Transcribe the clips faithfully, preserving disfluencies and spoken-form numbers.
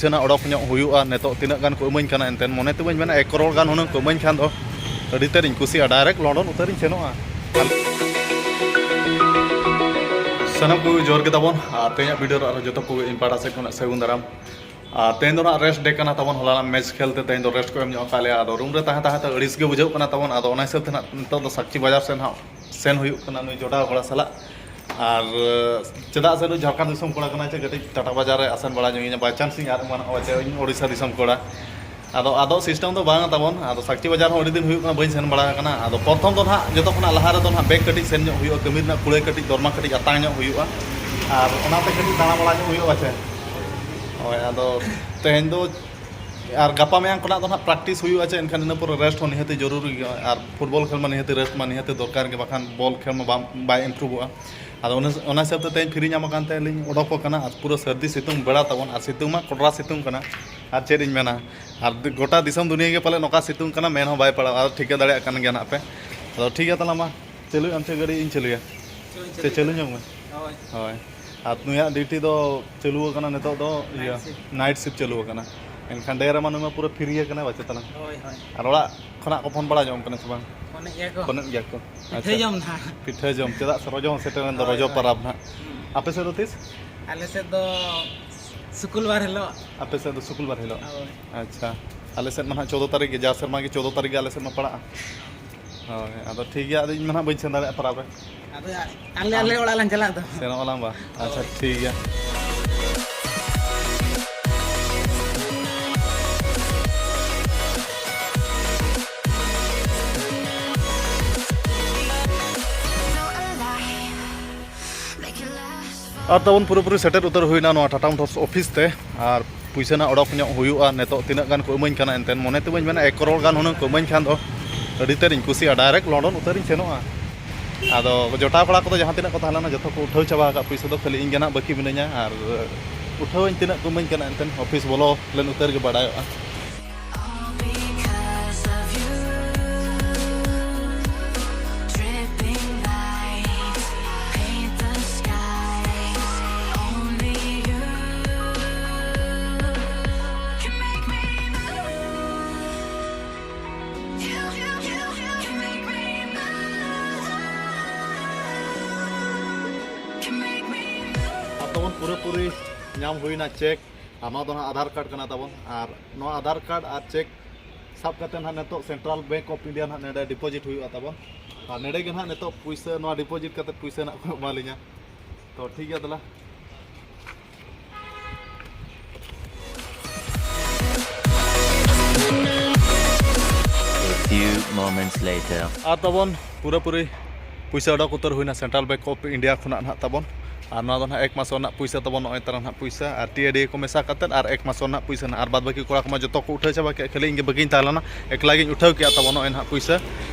ᱥᱮᱱᱟᱜ ᱚᱰᱚᱠ ᱧᱚᱜ ᱦᱩᱭᱩᱜᱼᱟ᱾ ᱱᱤᱛᱚᱜ ᱛᱤᱱᱟᱹᱜ ᱜᱟᱱ ᱠᱚ ᱤᱢᱟᱹᱧ ᱠᱟᱱᱟ, ᱮᱱᱛᱮ ᱢᱚᱱᱮ ᱛᱮ ᱵᱟᱹᱧ ᱢᱮᱱᱟ, ᱮᱠ ᱠᱨᱳᱲ ᱜᱟᱱ ᱦᱩᱱᱟᱹᱝ ᱠᱚ ᱤᱢᱟᱹᱧ ᱠᱷᱟᱱ ᱫᱚ ᱟᱹᱰᱤ ᱛᱮᱫ ᱤᱧ ᱠᱩᱥᱤᱜᱼᱟ, ᱰᱟᱭᱨᱮᱠᱴ ᱞᱚᱱᱰᱚᱱ ᱩᱛᱟᱹᱨ ᱤᱧ ᱥᱮᱱᱚᱜᱼᱟ᱾ ᱥᱟᱱᱟᱢ ᱠᱚ ᱡᱚᱦᱟᱨ ᱜᱮ ᱛᱟᱵᱚᱱ, ᱟᱨ ᱛᱮᱦᱮᱧᱟᱜ ᱵᱷᱤᱰᱤᱭᱳ ᱨᱮ ᱟᱨᱦᱚᱸ ᱡᱚᱛᱚ ᱠᱚᱜᱮ ᱤᱧ ᱯᱟᱦᱴᱟ ᱥᱮᱫ ᱠᱷᱚᱱᱟᱜ ᱥᱟᱹᱜᱩᱱ ᱫᱟᱨᱟᱢ᱾ ᱟᱨ ᱛᱮᱦᱮᱧ ᱫᱚ ᱱᱟᱜ ᱨᱮᱥᱴ ᱰᱮ ᱠᱟᱱᱟ ᱛᱟᱵᱚᱱ, ᱦᱚᱞᱟᱱᱟᱜ ᱢᱮᱪ ᱠᱷᱮᱞ ᱛᱮ ᱛᱮᱦᱮᱧ ᱫᱚ ᱨᱮᱥᱴ ᱠᱚ ᱮᱢ ᱧᱚᱜ ᱟᱠᱟᱫ ᱞᱮᱭᱟ᱾ ᱟᱫᱚ ᱨᱩᱢ ᱨᱮ ᱛᱟᱦᱮᱸ ᱛᱟᱦᱮᱸ ᱛᱮ ᱟᱹᱲᱤᱥ ᱜᱮ ᱵᱩᱡᱷᱟᱹᱜ ᱠᱟᱱᱟ ᱛᱟᱵᱚᱱ᱾ ᱟᱫᱚ ᱚᱱᱟ ᱦᱤᱥᱟᱹᱵ ᱛᱮ ᱱᱟᱜ ᱱᱤᱛᱚᱜ ᱫᱚ ᱥᱟᱠᱪᱤ ᱵᱟᱡᱟᱨ ᱥᱮᱱ ᱦᱟᱸᱜ ᱥᱮᱱ ᱦᱩᱭᱩᱜ ᱠᱟᱱᱟ ᱱᱩᱭ ᱡᱚᱴᱟᱣ ᱠᱚᱲᱟ ᱥᱟᱞᱟᱜ᱾ ᱟᱨ ᱪᱮᱫᱟᱜ ᱥᱮ ᱱᱩᱭ ᱡᱷᱟᱲᱠᱷᱚᱸᱰ ᱫᱤᱥᱚᱢ ᱠᱚᱲᱟ ᱠᱟᱱᱟᱭ, ᱪᱮ ᱠᱟᱹᱴᱤᱡ ᱴᱟᱴᱟ ᱵᱟᱡᱟᱨ ᱨᱮ ᱟᱥᱮᱱ ᱵᱟᱲᱟ ᱧᱚᱜ ᱤᱧᱟ, by chance ᱤᱧ ᱟᱫ ᱮᱢᱟᱱᱚᱜᱼᱟ, ᱪᱮ ᱤᱧ ᱳᱰᱤᱥᱟ ᱫᱤᱥᱚᱢ ᱠᱚᱲᱟ᱾ ᱟᱫᱚ ᱟᱫᱚᱜ system ᱫᱚ ᱵᱟᱝ ᱛᱟᱵᱚᱱ᱾ ᱟᱫᱚ ᱥᱟᱠᱪᱤ ᱵᱟᱡᱟᱨ ᱦᱚᱸ ᱟᱹᱰᱤ ᱫᱤᱱ ᱦᱩᱭᱩᱜ ᱠᱟᱱᱟ, ᱵᱟᱹᱧ ᱥᱮᱱ ᱵᱟᱲᱟ ᱟᱠᱟᱱᱟ᱾ ᱟᱫᱚ ᱯᱨᱚᱛᱷᱚᱢ ᱫᱚ ᱱᱟᱦᱟᱜ ᱡᱚᱛᱚ ᱠᱷᱚᱱᱟᱜ ᱞᱟᱦᱟ ᱨᱮᱫᱚ ᱱᱟᱦᱟᱜ ᱵᱮᱜᱽ ᱠᱟᱹᱴᱤᱡ ᱥᱮᱱ ᱧᱚᱜ ᱦᱩᱭᱩᱜᱼᱟ, ᱠᱟᱹᱢᱤ ᱨᱮᱱᱟᱜ ᱠᱩᱲᱟᱹᱭ ᱠᱟᱹᱴᱤᱡ, ᱫᱚᱨᱢᱟ ᱠᱟᱹᱴᱤᱡ ᱟᱛᱟᱝ ᱧᱚᱜ ᱦᱩᱭᱩᱜᱼᱟ, ᱟᱨ ᱚᱱᱟᱛᱮ ᱠᱟᱹᱴᱤᱡ ᱫᱟᱬᱟ ᱵᱟᱲᱟ ᱧᱚᱜ ᱦᱩᱭᱩᱜᱼᱟ ᱪᱮ᱾ ᱦᱳᱭ, ᱟᱫᱚ ᱛᱮᱦᱮᱧ ᱫᱚ ᱟᱨ ᱜᱟᱯᱟ ᱢᱮᱭᱟᱝ ᱠᱷᱚᱱᱟᱜ ᱫᱚ ᱱᱟᱦᱟᱜ practice ᱦᱩᱭᱩᱜᱼᱟ ᱪᱮ, ᱮᱱᱠᱷᱟᱱ ᱤᱱᱟᱹ ᱯᱚᱨᱮ rest ᱦᱚᱸ ᱱᱤᱦᱟᱹᱛᱤ ᱡᱚᱨᱩᱨᱤ ᱜᱮᱭᱟ᱾ ᱟᱨ ᱯᱷᱩᱴᱵᱚᱞ ᱠᱷᱮᱞ ᱢᱟ ᱱᱤᱦᱟᱹᱛᱤ rest ᱢᱟ ᱱᱤᱦᱟᱹᱛᱤ ᱫᱚᱨᱠᱟᱨ ᱜᱮ, ᱵᱟᱠᱷᱟᱱ ᱵᱚᱞ ᱠᱷᱮᱞ ᱢᱟ ᱵᱟᱝ, ᱵᱟᱭ improveᱚᱜᱼᱟ᱾ ᱟᱫᱚ ᱚᱱᱟ, ᱚᱱᱟ ᱦᱤᱥᱟᱹᱵ ᱛᱮ ᱛᱮᱦᱮᱧ free ᱧᱟᱢ ᱟᱠᱟᱱ ᱛᱮ ᱞᱤᱧ ᱚᱰᱚᱠ ᱟᱠᱟᱱᱟ᱾ ᱟᱨ ᱯᱩᱨᱟᱹ ᱥᱟᱹᱨᱫᱤ ᱥᱤᱛᱩᱝ ᱵᱮᱲᱟ ᱛᱟᱵᱚᱱ, ᱟᱨ ᱥᱤᱛᱩᱝ ᱢᱟ ᱠᱚᱰᱨᱟ ᱥᱤᱛᱩᱝ ᱠᱟᱱᱟ, ᱟᱨ ᱪᱮᱫ ᱤᱧ ᱢᱮᱱᱟ᱾ ᱟᱨ ᱫᱤ-, ᱜᱚᱴᱟ ᱫᱤᱥᱚᱢ ᱫᱩᱱᱤᱭᱟᱹ ᱜᱮ ᱯᱟᱞᱮ ᱱᱚᱝᱠᱟ ᱥᱤᱛᱩᱝ ᱠᱟᱱᱟ, ᱢᱮᱱ ᱦᱚᱸ ᱵᱟᱭ ᱯᱟᱲᱟᱜᱼᱟ᱾ ᱟᱫᱚ ᱴᱷᱤᱠᱟᱹ ᱫᱟᱲᱮᱭᱟᱜ ᱠᱟᱱ ᱜᱮᱭᱟ ᱱᱟᱦᱟᱜ ᱯᱮ᱾ ᱟᱫᱚ ᱴᱷᱤᱠ ᱜᱮᱭᱟ, ᱛᱟᱦᱞᱮ ᱢᱟ ᱪᱟᱹᱞᱩᱭ ᱟᱢ ᱪᱮ ᱜᱟᱹᱰᱤ ᱤᱧ ᱪᱟᱹᱞᱩᱭᱟ? ᱪᱟᱹᱞᱩᱭ, ᱥᱮ ᱪᱟᱹᱞᱩᱭ᱾ ᱪᱟᱹᱞᱩ ᱧᱚᱜ ᱢᱮ? ᱦᱳᱭ᱾ ᱦᱳᱭ᱾ ᱟᱨ ᱱᱩᱭᱟᱜ duty ᱫᱚ ᱪᱟᱹᱞᱩ ᱟᱠᱟᱱᱟ ᱱᱤᱛᱚᱜ ᱫᱚ, ᱤᱭᱟᱹ, night shift᱾ Night shift ᱪᱟᱹᱞᱩ ᱟᱠᱟᱱᱟ᱾ ᱮᱱᱠᱷᱟᱱ day ᱨᱮᱢᱟ ᱱᱩᱭ ᱢᱟ ᱯᱩᱨᱟᱹ free ᱟᱠᱟᱱᱟᱭ, ᱵᱟᱪᱮ ᱛᱟᱞᱟᱝ᱾ ᱦᱳᱭ, ᱦᱳᱭ᱾ ᱟᱨ ᱚᱲᱟᱜ ᱠᱷᱚᱱᱟᱜ ᱠᱚ ᱯᱷᱳᱱ ᱵᱟᱲᱟ ᱧᱚᱜ ᱠᱟᱱᱟ ᱥᱮ ᱵᱟᱝ? ᱯᱷᱳᱱᱮᱫ ᱜᱮᱭᱟ ᱠᱚ᱾ ᱯᱷᱳᱱᱮᱫ ᱜᱮᱭᱟ ᱠᱚ᱾ ᱯᱤᱴᱷᱟᱹ ᱟᱪᱪᱷᱟ᱾ ᱡᱚᱢ ᱱᱟᱦᱟᱜ᱾ ᱯᱤᱴᱷᱟᱹ ᱡᱚᱢ, ᱪᱮᱫᱟᱜ ᱥᱮ ᱨᱚᱡᱚ ᱦᱚᱸ ᱥᱮᱴᱮᱨᱮᱱ ᱫᱚ, ᱦᱳᱭ, ᱨᱚᱡᱚ ᱦᱳᱭ᱾ ᱯᱟᱨᱟᱵᱽ ᱱᱟᱦᱟᱜ᱾ ᱦᱩᱸ᱾ ᱟᱯᱮ ᱥᱮᱫ ᱫᱚ ᱛᱤᱥ? ᱟᱞᱮ ᱥᱮᱫ ᱫᱚ ᱥᱩᱠᱩᱞᱵᱟᱨ ᱦᱤᱞᱳᱜ᱾ ᱟᱯᱮ ᱥᱮᱫ ᱫᱚ ᱥᱩᱠᱩᱞᱵᱟᱨ ᱦᱤᱞᱳᱜ? ᱦᱳᱭ᱾ ᱟᱪᱪᱷᱟ᱾ ᱟᱞᱮ ᱥᱮᱫ ᱢᱟ ᱱᱟᱦᱟᱜ ᱪᱳᱫᱽᱫᱳ ᱛᱟᱹᱨᱤᱠᱷ ᱜᱮ, ᱡᱟ ᱥᱮᱨᱢᱟ ᱜᱮ ᱪᱳᱫᱽᱫᱳ ᱛᱟᱹᱨᱤᱠᱷ ᱜᱮ ᱟᱞᱮ ᱥᱮᱫ ᱢᱟ ᱯᱟᱲᱟᱜᱼᱟ᱾ ᱦᱳᱭ, ᱟᱫᱚ ᱴᱷᱤᱠ ᱜᱮᱭᱟ, ᱟᱫᱚ ᱤᱧ ᱢᱟ ᱱᱟᱦᱟᱜ ᱵᱟᱹᱧ ᱥᱮᱱ ᱫᱟᱲᱮᱭᱟᱜᱼᱟ ᱯᱟᱨᱟᱵᱽ ᱨᱮ᱾ ᱟᱫᱚ ᱟᱞᱮ, ᱟᱞᱮ ᱟᱢ ᱚᱲᱟᱜ ᱞᱟᱝ ᱪᱟᱞᱟᱜ ᱫᱚ᱾ ᱥᱮᱱᱚᱜ ᱟᱞᱟᱝ ᱵᱟ? ᱟᱪᱪᱷᱟ, ᱦᱳᱭ᱾ ᱴᱷᱤᱠ ᱜᱮᱭᱟ᱾ ᱟᱨ ᱛᱟᱵᱚᱱ ᱯᱩᱨᱟᱹᱯᱩᱨᱤ ᱥᱮᱴᱮᱨ ᱩᱛᱟᱹᱨ ᱦᱩᱭᱱᱟ ᱱᱚᱣᱟ ᱴᱟᱴᱟ ᱢᱳᱴᱚᱨᱥ ᱚᱯᱷᱤᱥ ᱛᱮ᱾ ᱟᱨ ᱯᱩᱭᱥᱟᱹ ᱱᱟᱜ ᱚᱰᱚᱠ ᱧᱚᱜ ᱦᱩᱭᱩᱜᱼᱟ᱾ ᱱᱤᱛᱚᱜ ᱛᱤᱱᱟᱹᱜ ᱜᱟᱱ ᱠᱚ ᱤᱢᱟᱹᱧ ᱠᱟᱱᱟ, ᱮᱱᱛᱮᱫ ᱢᱚᱱᱮ ᱛᱮ ᱵᱟᱹᱧ ᱢᱮᱱᱟ, ᱮᱠ ᱠᱨᱳᱲ ᱜᱟᱱ ᱦᱩᱱᱟᱹᱝ ᱠᱚ ᱤᱢᱟᱹᱧ ᱠᱷᱟᱱ ᱫᱚ ᱟᱹᱰᱤ ᱛᱮᱫ ᱤᱧ ᱠᱩᱥᱤᱜᱼᱟ᱾ ᱰᱟᱭᱨᱮᱠᱴ ᱞᱚᱱᱰᱚᱱ ᱩᱛᱟᱹᱨ ᱤᱧ ᱥᱮᱱᱚᱜᱼᱟ᱾ ᱟᱫᱚ ᱡᱚᱴᱟᱣ ᱠᱚᱲᱟ ᱠᱚᱫᱚ ᱡᱟᱦᱟᱸ ᱛᱤᱱᱟᱹᱜ ᱠᱚ ᱛᱟᱦᱮᱸ ᱞᱮᱱᱟ, ᱡᱚᱛᱚ ᱠᱚ ᱩᱴᱷᱟᱹᱣ ᱪᱟᱵᱟ ᱟᱠᱟᱫ ᱯᱩᱭᱥᱟᱹ ᱫᱚ᱾ ᱠᱷᱟᱹᱞᱤ ᱤᱧ ᱜᱮ ᱱᱟᱜ ᱵᱟᱹᱠᱤ ᱢᱤᱱᱟᱹᱧᱟ᱾ ᱟᱨ ᱩᱴᱷᱟᱹᱣᱟᱹᱧ ᱛᱤᱱᱟᱹᱜ ᱠᱚ ᱤᱢᱟᱹᱧ ᱠᱟᱱᱟ, ᱮᱱᱛᱮᱫ ᱚᱯᱷᱤᱥ ᱵᱚᱞᱚ ᱞᱮᱱ ᱩᱛᱟᱹᱨ ᱜᱮ ᱵᱟᱰᱟᱭᱚᱜᱼᱟ᱾ All because of you. Dripping lights paint the skies. Only you. ᱯᱩᱨᱟᱹᱯᱩᱨᱤ ᱧᱟᱢ ᱦᱩᱭᱱᱟ ᱪᱮᱠ᱾ ᱟᱨ ᱱᱚᱣᱟ ᱫᱚ ᱱᱟᱦᱟᱜ ᱟᱫᱷᱟᱨ ᱠᱟᱨᱰ ᱠᱟᱱᱟ ᱛᱟᱵᱚᱱ᱾ ᱟᱨ ᱱᱚᱣᱟ ᱟᱫᱷᱟᱨ ᱠᱟᱨᱰ ᱟᱨ ᱪᱮᱠ ᱥᱟᱵ ᱠᱟᱛᱮ ᱱᱟᱦᱟᱜ ᱱᱤᱛᱚᱜ Central Bank of India ᱱᱟᱦᱟᱜ ᱱᱚᱰᱮ deposit ᱦᱩᱭᱩᱜᱼᱟ ᱛᱟᱵᱚᱱ᱾ ᱟᱨ ᱱᱚᱰᱮ ᱜᱮ ᱱᱟᱦᱟᱜ ᱱᱤᱛᱚᱜ ᱯᱩᱭᱥᱟᱹ, ᱱᱚᱣᱟ deposit ᱠᱟᱛᱮ ᱯᱩᱭᱥᱟᱹ ᱱᱟᱦᱟᱜ ᱠᱚ ᱮᱢᱟ ᱞᱤᱧᱟ᱾ ᱛᱚ ᱴᱷᱤᱠ ᱜᱮᱭᱟ, ᱫᱮᱞᱟ᱾ A few moments later. ᱟᱨ ᱛᱟᱵᱚᱱ ᱯᱩᱨᱟᱹᱯᱩᱨᱤ ᱯᱩᱭᱥᱟᱹ ᱚᱰᱚᱠ ᱩᱛᱟᱹᱨ ᱦᱩᱭᱱᱟ Central Bank of India ᱠᱷᱚᱱᱟᱜ ᱱᱟᱦᱟᱜ ᱛᱟᱵᱚᱱ᱾ ᱟᱨ ᱱᱚᱣᱟ ᱫᱚ ᱱᱟᱦᱟᱜ ᱮᱠ ᱢᱟᱥ ᱨᱮᱱᱟᱜ ᱯᱩᱭᱥᱟᱹ ᱛᱟᱵᱚᱱ, ᱱᱚᱜᱼᱚᱭ ᱛᱟᱨᱟ ᱱᱟᱦᱟᱜ ᱯᱩᱭᱥᱟᱹ ᱟᱨ ᱴᱤ ᱮ ᱰᱤ ᱮ ᱠᱚ ᱢᱮᱥᱟ ᱠᱟᱛᱮᱫ ᱟᱨ ᱮᱠ ᱢᱟᱥ ᱨᱮᱱᱟᱜ ᱯᱩᱭᱥᱟᱹ ᱱᱟᱦᱟᱜ᱾ ᱟᱨ ᱵᱟᱫ ᱵᱟᱹᱠᱤ ᱠᱚᱲᱟ ᱠᱚᱢᱟ ᱡᱚᱛᱚ ᱠᱚ ᱩᱴᱷᱟᱹᱣ ᱪᱟᱵᱟ ᱠᱮᱫ, ᱠᱷᱟᱹᱞᱤ ᱤᱧ ᱜᱮ ᱵᱟᱹᱠᱤᱧ ᱛᱟᱦᱮᱸ ᱞᱮᱱᱟ, ᱮᱠᱞᱟ ᱜᱤᱧ ᱩᱴᱷᱟᱹᱣ ᱠᱮᱫᱼᱟ ᱛᱟᱵᱚᱱ ᱱᱚᱜᱼᱚᱭ ᱱᱟᱦᱟᱜ ᱯᱩᱭᱥᱟᱹ᱾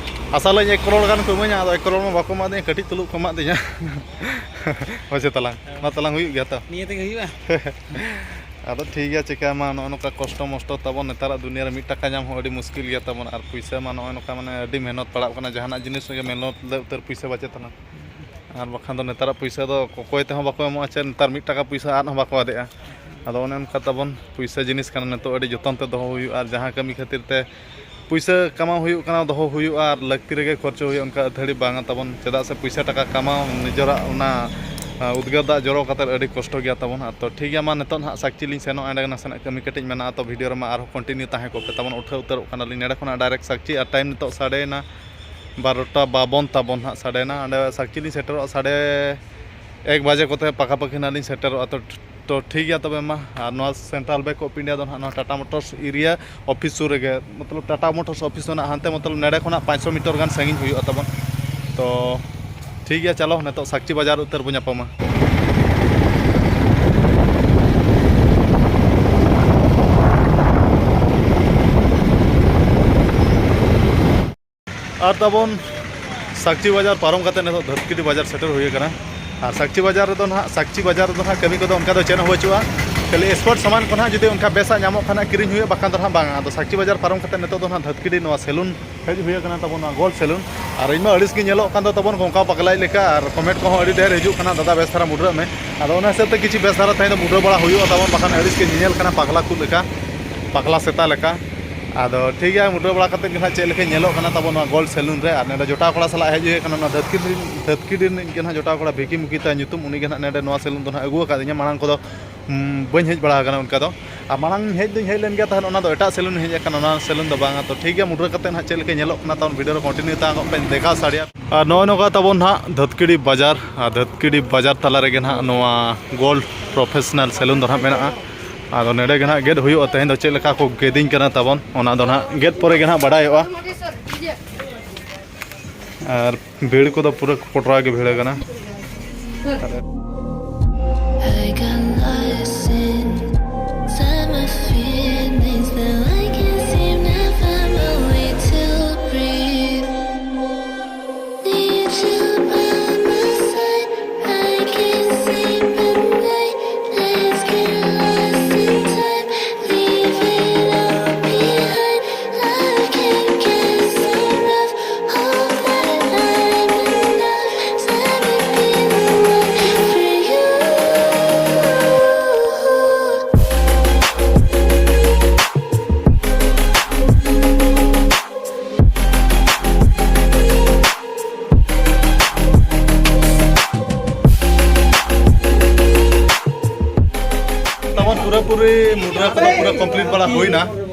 ᱟᱥᱟ ᱞᱟᱹᱧ ᱮᱠ ᱠᱨᱳᱲ ᱜᱟᱱ ᱠᱚ ᱤᱢᱟᱹᱧᱟ, ᱟᱫᱚ ᱮᱠ ᱠᱨᱳᱲ ᱢᱟ ᱵᱟᱠᱚ ᱮᱢᱟᱫᱤᱧᱟ, ᱠᱟᱹᱴᱤᱡ ᱛᱩᱞᱩᱡ ᱠᱚ ᱮᱢᱟᱫᱤᱧᱟ᱾ ᱦᱳᱭ ᱥᱮ ᱛᱟᱞᱟᱝ, ᱢᱟ ᱛᱟᱞᱟᱝ ᱦᱩᱭᱩᱜ ᱜᱮᱭᱟ ᱛᱚ᱾ ᱱᱤᱭᱟᱹ ᱛᱮᱜᱮ ᱦᱩᱭᱩᱜᱼᱟ᱾ ᱟᱫᱚ ᱴᱷᱤᱠ ᱜᱮᱭᱟ, ᱪᱤᱠᱟᱹᱭᱟᱢᱟ, ᱱᱚᱜᱼᱚ ᱱᱚᱝᱠᱟ ᱠᱚᱥᱴᱚ ᱢᱚᱥᱴᱚ ᱛᱟᱵᱚᱱ ᱱᱮᱛᱟᱨᱟᱜ ᱫᱩᱱᱤᱭᱟᱹ ᱨᱮ ᱢᱤᱫ ᱴᱟᱠᱟ ᱧᱟᱢ ᱦᱚᱸ ᱟᱹᱰᱤ ᱢᱩᱥᱠᱤᱞ ᱜᱮᱭᱟ ᱛᱟᱵᱚᱱ, ᱟᱨ ᱯᱩᱭᱥᱟᱹ ᱢᱟ ᱱᱚᱜᱼᱚᱭ ᱱᱚᱝᱠᱟ ᱢᱟᱱᱮ ᱟᱹᱰᱤ ᱢᱮᱦᱱᱚᱛ ᱯᱟᱲᱟᱜ ᱠᱟᱱᱟ, ᱡᱟᱦᱟᱱᱟᱜ ᱡᱤᱱᱤᱥ ᱨᱮᱜᱮ ᱢᱮᱦᱱᱚᱛ ᱞᱮ ᱩᱛᱟᱹᱨ ᱯᱩᱭᱥᱟᱹ ᱵᱟᱪᱮ ᱛᱟᱦᱮᱱᱟ᱾ ᱟᱨ ᱵᱟᱠᱷᱟᱱ ᱫᱚ ᱱᱮᱛᱟᱨᱟᱜ ᱯᱩᱭᱥᱟᱹ ᱫᱚ ᱚᱠᱚᱭ ᱛᱮᱦᱚᱸ ᱵᱟᱠᱚ ᱮᱢᱚᱜᱼᱟ ᱪᱮ, ᱱᱮᱛᱟᱨ ᱢᱤᱫ ᱴᱟᱠᱟ ᱯᱩᱭᱥᱟᱹ ᱟᱫ ᱦᱚᱸ ᱵᱟᱠᱚ ᱟᱫᱮᱜᱼᱟ᱾ ᱟᱫᱚ ᱚᱱᱮ ᱚᱱᱠᱟ ᱛᱟᱵᱚᱱ ᱯᱩᱭᱥᱟᱹ ᱡᱤᱱᱤᱥ ᱠᱟᱱᱟ, ᱱᱤᱛᱚᱜ ᱟᱹᱰᱤ ᱡᱚᱛᱚᱱ ᱛᱮ ᱫᱚᱦᱚ ᱦᱩᱭᱩᱜᱼᱟ, ᱟᱨ ᱡᱟᱦᱟᱸ ᱠᱟᱹᱢᱤ ᱠᱷᱟᱹᱛᱤᱨ ᱛᱮ ᱯᱩᱭᱥᱟᱹ ᱠᱟᱢᱟᱣ ᱦᱩᱭᱩᱜ ᱠᱟᱱᱟ, ᱫᱚᱦᱚ ᱦᱩᱭᱩᱜᱼᱟ, ᱟᱨ ᱞᱟᱹᱠᱛᱤ ᱨᱮᱜᱮ ᱠᱷᱚᱨᱪᱚ ᱦᱩᱭᱩᱜᱼᱟ, ᱚᱱᱠᱟ ᱟᱹᱛᱷᱟᱹᱲᱤ ᱵᱟᱝᱟ ᱛᱟᱵᱚᱱ, ᱪᱮᱫᱟᱜ ᱥᱮ ᱯᱩᱭᱥᱟᱹ ᱴᱟᱠᱟ ᱠᱟᱢᱟᱣ ᱱᱤᱡᱮᱨᱟᱜ ᱚᱱᱟ, ᱟ, ᱩᱫᱽᱜᱟᱹᱨ ᱫᱟᱜ ᱡᱚᱨᱚ ᱠᱟᱛᱮᱫ ᱟᱹᱰᱤ ᱠᱚᱥᱴᱚ ᱜᱮᱭᱟ ᱛᱟᱵᱚᱱ᱾ ᱟᱨ ᱛᱚ ᱴᱷᱤᱠ ᱜᱮᱭᱟ, ᱢᱟ ᱱᱤᱛᱚᱜ ᱱᱟᱦᱟᱜ ᱥᱟᱠᱪᱤ ᱞᱤᱧ ᱥᱮᱱᱚᱜᱼᱟ, ᱮᱸᱰᱮ ᱱᱟᱥᱮᱱᱟᱜ ᱠᱟᱹᱢᱤ ᱠᱟᱹᱴᱤᱡ ᱢᱮᱱᱟᱜᱼᱟ, ᱛᱚ ᱵᱷᱤᱰᱤᱭᱳ ᱨᱮᱢᱟ ᱟᱨᱦᱚᱸ ᱠᱚᱱᱴᱤᱱᱤᱭᱩ ᱛᱟᱦᱮᱸ ᱠᱚᱜ ᱯᱮ ᱛᱟᱵᱚᱱ, ᱩᱴᱷᱟᱹᱣ ᱩᱛᱟᱹᱨᱚᱜ ᱠᱟᱱᱟᱞᱤᱧ ᱱᱚᱰᱮ ᱠᱷᱚᱱᱟᱜ ᱰᱟᱭᱨᱮᱠᱴ ᱥᱟᱠᱪᱤ᱾ ᱟᱨ ᱴᱟᱭᱤᱢ ᱱᱤᱛᱚᱜ ᱥᱟᱰᱮᱭᱮᱱᱟ ᱵᱟᱨᱚᱴᱟ ᱵᱟᱵᱚᱱ ᱛᱟᱵᱚᱱ ᱱᱟᱦᱟᱜ ᱥᱟᱰᱮᱭᱮᱱᱟ, ᱚᱸᱰᱮ ᱥᱟᱠᱪᱤ ᱞᱤᱧ ᱥᱮᱴᱮᱨᱚᱜᱼᱟ ᱥᱟᱰᱮ ᱮᱠ ᱵᱟᱡᱮ ᱠᱚᱛᱮ ᱯᱟᱠᱟᱯᱟᱠᱤ ᱱᱟᱦᱟᱜ ᱞᱤᱧ ᱥᱮᱴᱮᱨᱚᱜᱼᱟ᱾ ᱛᱚ ᱛᱚ ᱴᱷᱤᱠ ᱜᱮᱭᱟ ᱛᱚᱵᱮ ᱢᱟ᱾ ᱟᱨ ᱱᱚᱣᱟ Central Bank of India ᱫᱚ ᱱᱟᱦᱟᱜ ᱱᱚᱣᱟ Tata Motors area office ᱥᱩᱨ ᱨᱮᱜᱮ, ᱢᱚᱛᱞᱚᱵ Tata Motors office ᱫᱚ ᱱᱟᱦᱟᱜ ᱦᱟᱱᱛᱮ, ᱢᱚᱛᱞᱚᱵ ᱱᱮᱰᱮ ᱠᱷᱚᱱᱟᱜ ᱯᱟᱸᱪᱥᱚ ᱢᱤᱴᱟᱨ ᱜᱟᱱ ᱥᱟᱺᱜᱤᱧ ᱦᱩᱭᱩᱜᱼᱟ ᱛᱟᱵᱚᱱ᱾ ᱛᱚ ᱴᱷᱤᱠ ᱜᱮᱭᱟ, ᱪᱚᱞᱚ ᱱᱤᱛᱚᱜ ᱥᱟᱠᱪᱤ ᱵᱟᱡᱟᱨ ᱩᱛᱟᱹᱨ ᱵᱚ ᱧᱟᱯᱟᱢᱟ᱾ ᱟᱨ ᱛᱟᱵᱚᱱ ᱥᱟᱠᱪᱤ ᱵᱟᱡᱟᱨ ᱯᱟᱨᱚᱢ ᱠᱟᱛᱮ ᱱᱤᱛᱚᱜ ᱫᱷᱟᱹᱛᱠᱤᱰᱤ ᱵᱟᱡᱟᱨ ᱥᱮᱴᱮᱨ ᱦᱩᱭ ᱟᱠᱟᱱᱟ᱾ ᱟᱨ ᱥᱟᱠᱪᱤ ᱵᱟᱡᱟᱨ ᱨᱮᱫᱚ ᱱᱟᱦᱟᱜ, ᱥᱟᱠᱪᱤ ᱵᱟᱡᱟᱨ ᱨᱮᱫᱚ ᱱᱟᱦᱟᱜ ᱠᱟᱹᱢᱤ ᱠᱚᱫᱚ ᱚᱱᱠᱟ ᱫᱚ ᱪᱮᱫ ᱦᱚᱸ ᱵᱟᱹᱪᱩᱜᱼᱟ, ᱠᱷᱟᱹᱞᱤ ᱮᱥᱯᱳᱨᱴ ᱥᱟᱢᱟᱱ ᱠᱚ ᱱᱟᱦᱟᱜ ᱡᱩᱫᱤ ᱚᱱᱠᱟ ᱵᱮᱥᱟᱜ ᱧᱟᱢᱚᱜ ᱠᱷᱟᱱ ᱱᱟᱦᱟᱜ ᱠᱤᱨᱤᱧ ᱦᱩᱭᱩᱜᱼᱟ, ᱵᱟᱠᱷᱟᱱ ᱫᱚ ᱱᱟᱦᱟᱜ ᱵᱟᱝᱟ᱾ ᱟᱫᱚ ᱥᱟᱠᱪᱤ ᱵᱟᱡᱟᱨ ᱯᱟᱨᱚᱢ ᱠᱟᱛᱮ ᱱᱤᱛᱚᱜ ᱫᱚ ᱱᱟᱦᱟᱜ ᱫᱷᱟᱹᱛᱠᱤᱰᱤ ᱱᱚᱣᱟ ᱥᱮᱞᱩᱱ ᱦᱮᱡ ᱦᱩᱭ ᱟᱠᱟᱱᱟ ᱛᱟᱵᱚᱱ, ᱱᱚᱣᱟ ᱜᱳᱞᱰ ᱥᱮᱞᱩᱱ᱾ ᱟᱨ ᱤᱧ ᱢᱟ ᱟᱹᱲᱤᱥ ᱜᱤᱧ ᱧᱮᱞᱚᱜ ᱠᱟᱱ ᱫᱚ ᱛᱟᱵᱚᱱ ᱚᱱᱠᱟ ᱯᱟᱜᱽᱞᱟᱭᱤᱡ ᱞᱮᱠᱟ, ᱟᱨ ᱠᱚᱢᱮᱱᱴ ᱠᱚᱦᱚᱸ ᱟᱹᱰᱤ ᱰᱷᱮᱨ ᱦᱤᱡᱩᱜ ᱠᱟᱱᱟ, "ᱫᱟᱫᱟ ᱵᱮᱥ ᱫᱷᱟᱨᱟ ᱢᱩᱰᱨᱟᱹᱜ ᱢᱮ", ᱟᱫᱚ ᱚᱱᱟ ᱦᱤᱥᱟᱹᱵ ᱛᱮ ᱠᱤᱪᱷᱩ ᱵᱮᱥ ᱫᱷᱟᱨᱟ ᱛᱮᱦᱮᱧ ᱫᱚ ᱢᱩᱰᱨᱟᱹ ᱵᱟᱲᱟ ᱦᱩᱭᱩᱜᱼᱟ ᱛᱟᱵᱚᱱ, ᱵᱟᱠᱷᱟᱱ ᱟᱹᱲᱤᱥ ᱜᱮ ᱧᱮᱧᱮᱞ ᱠᱟᱱᱟ ᱯᱟᱜᱽᱞᱟ ᱠᱚ ᱞᱮᱠᱟ, ᱯᱟᱜᱽᱞᱟ ᱥᱮᱛᱟ ᱞᱮᱠᱟ᱾ ᱟᱫᱚ ᱴᱷᱤᱠ ᱜᱮᱭᱟ, ᱢᱩᱰᱨᱟᱹ ᱵᱟᱲᱟ ᱠᱟᱛᱮᱫ ᱜᱮ ᱱᱟᱦᱟᱜ ᱪᱮᱫ ᱞᱮᱠᱟᱧ ᱧᱮᱞᱚᱜ ᱠᱟᱱᱟ ᱛᱟᱵᱚᱱ ᱱᱚᱣᱟ ᱜᱳᱞᱰ ᱥᱮᱞᱩᱱ ᱨᱮ᱾ ᱟᱨ ᱱᱚᱰᱮ ᱡᱚᱴᱟᱣ ᱠᱚᱲᱟ ᱥᱟᱞᱟᱜ ᱦᱮᱡ ᱦᱩᱭ ᱟᱠᱟᱱᱟ, ᱱᱚᱣᱟ ᱫᱷᱟᱹᱛᱠᱤᱰᱤ ᱨᱤᱱ, ᱫᱷᱟᱹᱛᱠᱤᱰᱤ ᱨᱤᱱᱤᱡ ᱜᱮ ᱱᱟᱦᱟᱜ ᱡᱚᱴᱟᱣ ᱠᱚᱲᱟ ᱵᱷᱤᱠᱤ ᱢᱩᱠᱤᱛᱟ ᱧᱩᱛᱩᱢ, ᱩᱱᱤ ᱜᱮ ᱱᱟᱦᱟᱜ ᱱᱚᱰᱮ ᱱᱚᱣᱟ ᱥᱮᱞᱩᱱ ᱫᱚ ᱱᱟᱦᱟᱜ ᱟᱹᱜᱩ ᱟᱠᱟᱫᱤᱧᱟ᱾ ᱢᱟᱲᱟᱝ ᱠᱚᱫᱚ ᱦᱩᱸ, ᱵᱟᱹᱧ ᱦᱮᱡ ᱵᱟᱲᱟ ᱟᱠᱟᱱᱟ ᱚᱱᱠᱟ ᱫᱚ᱾ ᱟᱨ ᱢᱟᱲᱟᱝ ᱦᱮᱡ ᱫᱚᱧ ᱦᱮᱡ ᱞᱮᱱ ᱜᱮᱭᱟ ᱛᱟᱦᱮᱸᱫ, ᱚᱱᱟ ᱫᱚ ᱮᱴᱟᱜ ᱥᱮᱞᱩᱱ ᱦᱮᱡ ᱟᱠᱟᱱᱟ, ᱚᱱᱟ ᱥᱮᱞᱩᱱ ᱫᱚ ᱵᱟᱝᱟ᱾ ᱛᱚ ᱴᱷᱤᱠ ᱜᱮᱭᱟ, ᱢᱩᱰᱨᱟᱹ ᱠᱟᱛᱮ ᱱᱟᱦᱟᱜ ᱪᱮᱫ ᱞᱮᱠᱟ ᱧᱮᱞᱚᱜ ᱠᱟᱱᱟ ᱛᱟᱵᱚᱱ ᱵᱷᱤᱰᱤᱭᱳ ᱨᱮ ᱠᱚᱱᱴᱤᱱᱤᱭᱩ ᱛᱟᱦᱮᱸ ᱠᱚᱜ ᱯᱮ, ᱫᱮᱠᱷᱟᱣ ᱥᱟᱰᱮᱭᱟ᱾ ᱟᱨ ᱱᱚᱜᱼᱚᱭ ᱱᱚᱝᱠᱟ ᱛᱟᱵᱚᱱ ᱱᱟᱦᱟᱜ ᱫᱷᱟᱹᱛᱠᱤᱰᱤ ᱵᱟᱡᱟᱨ, ᱟᱨ ᱫᱷᱟᱹᱛᱠᱤᱰᱤ ᱵᱟᱡᱟᱨ ᱛᱟᱞᱟ ᱨᱮᱜᱮ ᱱᱟᱦᱟᱜ ᱱᱚᱣᱟ ᱜᱳᱞᱰ ᱯᱨᱚᱯᱷᱮᱥᱚᱱᱟᱞ ᱥᱮᱞᱩᱱ ᱫᱚ ᱱᱟᱦᱟᱜ ᱢᱮᱱᱟᱜᱼᱟ᱾ ᱟᱫᱚ ᱱᱚᱰᱮ ᱜᱮ ᱱᱟᱦᱟᱜ ᱜᱮᱫ ᱦᱩᱭᱩᱜᱼᱟ, ᱛᱮᱦᱮᱧ ᱫᱚ ᱪᱮᱫ ᱞᱮᱠᱟ ᱠᱚ ᱜᱮᱫᱤᱧ ᱠᱟᱱᱟ ᱛᱟᱵᱚᱱ, ᱚᱱᱟ ᱫᱚ ᱱᱟᱦᱟᱜ ᱜᱮᱫ ᱯᱚᱨᱮ ᱜᱮ ᱱᱟᱦᱟᱜ ᱵᱟᱰᱟᱭᱚᱜᱼᱟ᱾ ᱟᱨ ᱵᱷᱤᱲ ᱠᱚᱫᱚ ᱯᱩᱨᱟᱹ ᱠᱚᱴᱨᱟ ᱜᱮ ᱵᱷᱤᱲ ᱟᱠᱟᱱᱟ᱾ I got lost in summer feelings that I can't seem to find my way to breathe. Need you by my side, I can't sleep at night. Let's get lost in time, leave it all behind. Love can get so rough. Hope that I'm enough. Let me be the one for you. ᱛᱟᱵᱚᱱ ᱯᱩᱨᱟᱹᱯᱩᱨᱤ ᱢᱩᱰᱨᱟᱹ ᱠᱚᱫᱚ ᱯᱩᱨᱟᱹ complete ᱵᱟᱲᱟ ᱦᱩᱭᱱᱟ᱾